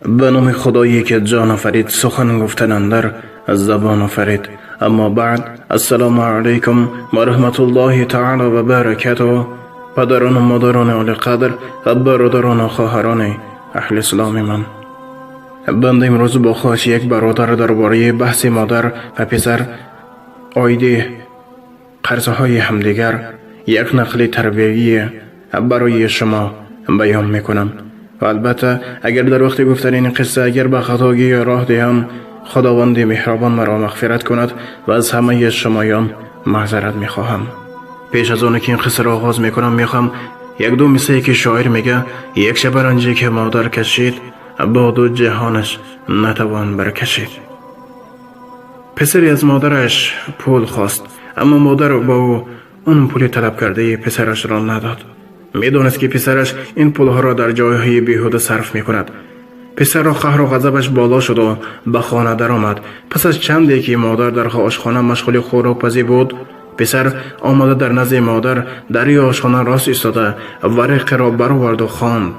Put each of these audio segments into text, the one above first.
Ба номи Худое ки ҷон офарид, сухан гуфтан андар забон офарид. Аммо баъд, ассалому алайкум ва раҳматуллоҳи таъоло ва баракатуҳ. Падарону модарони олиқадр ва бародарону хоҳарони аҳли исломи ман, банда имрӯз бо хоҳиши як бародар дар бораи баҳси модар ва писар оиди қарзҳои ҳамдигар як нақли тарбиявӣ барои шумо баён мекунам. Ва албатта агар дар вақти гуфтани ин қисса агар ба хатогӣ роҳ диҳам, Худованди меҳрабон маро мағфират кунад ва аз ҳамаи шумоён маъзарат мехоҳам. Пеш аз оне ки ин қиссаро оғоз мекунам, мехоҳам як-ду мисае ки шоир мега: як шаба ранҷе ки модар кашид, бо ду ҷаҳонаш натавон баркашид. Писаре аз модараш пул хост, аммо модар ба ӯ он пули талабкардаи писарашро надод. Медонист, ки писараш ин пулҳоро дар ҷойҳои беҳуда сарф мекунад. Писарро қаҳру ғазабаш боло шуду ба хона даромад. Пас аз чанде ки модар дар ошхона машғули хӯрокпазӣ буд, писар омада дар назди модар дари ошхона рост истода, варақеро бароварду хонд: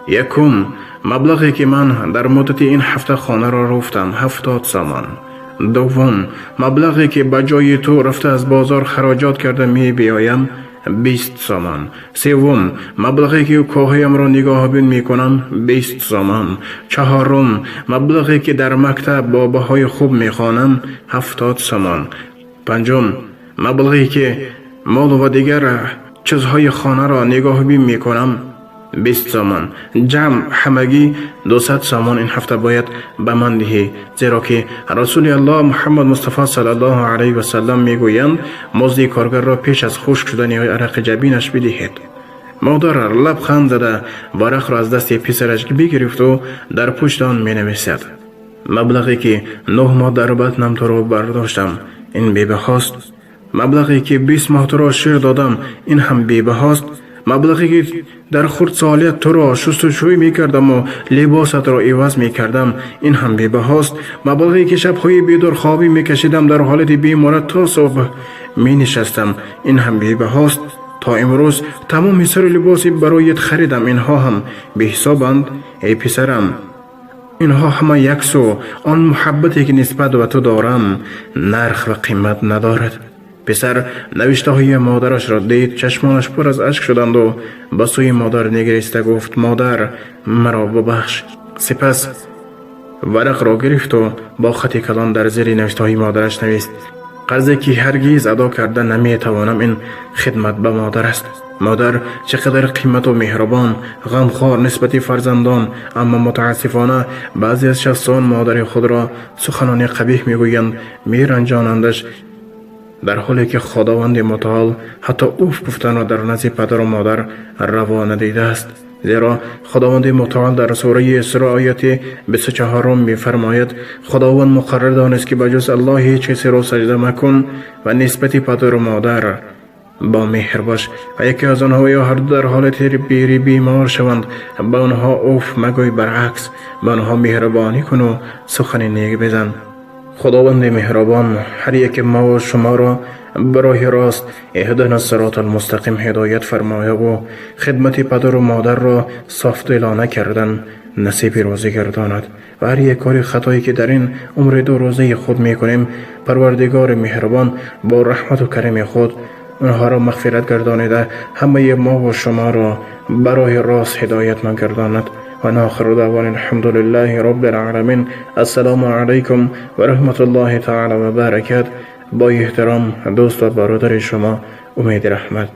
якум, маблағе ки ман дар муддати ин ҳафта хонаро руфтам, 70 сомон. Дуввум, маблағе ки ба ҷои ту рафта аз бозор хароҷот карда мебиёям, 20 сомон. Севум, маблағе ки коҳиямро нигоҳбин мекунам, 20 сомон. Чаҳорум, маблағе ки дар мактаб бо баҳои хуб мехонам, 70 сомон. Панҷум, маблағе ки молу ва дигар чизҳои хонаро нигоҳбин мекунам, 20 сомон. Ҷамъ ҳамагӣ 200 сомон ин ҳафта бояд ба ман диҳӣ, зеро ки Расули Аллоҳ Муҳаммад Мустафо саллаллоҳу алайҳи васаллам мегӯянд: музди коргарро пеш аз хушк шудани арақи ҷабинаш бидиҳед. Модар лабханд зада варақро аз дасти писараш бигирифту дар пушти он менависад: маблағе ки 9 моҳ дар батнам туро бардоштам, ин бебаҳост. Маблағе ки 20 моҳ туро шир додам, ин ҳам бебаҳост. Маблағе ки дар хурдсолият туро шустушӯй мекардаму либосатро иваз мекардам, ин ҳам бебаҳост. Маблағе ки шабҳои бедорхобӣ мекашидам, дар ҳолати беморат то субҳ менишастам, ин ҳам бебаҳост. То имрӯз тамоми сару либоси бароят харидам, инҳо ҳам беҳисобанд. Эй писарам, инҳо ҳама як сӯ, он муҳаббате ки нисбат ба ту дорам, нарх ва қимат надорад. Писар навиштаҳои модарашро дид, чашмонаш пур аз ашк шуданду ба сӯи модар нигариста гуфт: модар, маро бубахш. Сипас варақро гирифту бо хати калон дар зери навиштаҳои модараш навист: қарзе ки ҳаргиз адо карда наметавонам, ин хидмат ба модар аст. Модар чӣ қадар қимату меҳрубон, ғамхор нисбати фарзандон, аммо мутаассифона баъзе аз шахсон модари худро суханони қабиҳ мегӯянд, меранҷонандаш, дар ҳоле ки Худованди мутаол ҳатто уф гуфтанро дар назди падару модар раво надидааст. Зеро Худованди мутаол дар сураи Исро, ояти 24-ум мефармояд: Худованд муқаррар донист, ки ба ҷуз Аллоҳ ҳеҷ касеро саҷда макун ва нисбати падару модар бо меҳр бош ва яке аз онҳо ё ҳарду дар ҳолати пирӣ бемор шаванд, ба онҳо уф магӯй, баръакс ба онҳо меҳрубонӣ куну сухани нек бизан. Худованди меҳрубон ҳар яке мову шуморо ба роҳи рост, иҳдина сирота алмустақим, ҳидоят фармояву хидмати падару модарро софдилона кардан насиби рӯзӣ гардонад ва ҳар як кори хатое ки дар ин умри дурӯзаи худ мекунем, Парвардигори меҳрубон бо раҳмату карами худ онҳоро мағфират гардонида, ҳамаи мову шуморо ба роҳи рост ҳидоят гардонад. وآخر دعوانا الحمد لله رب العالمين. السلام علیکم و رحمت الله تعالی و برکات. با احترام، دوست و برادر شما، امید رحمت.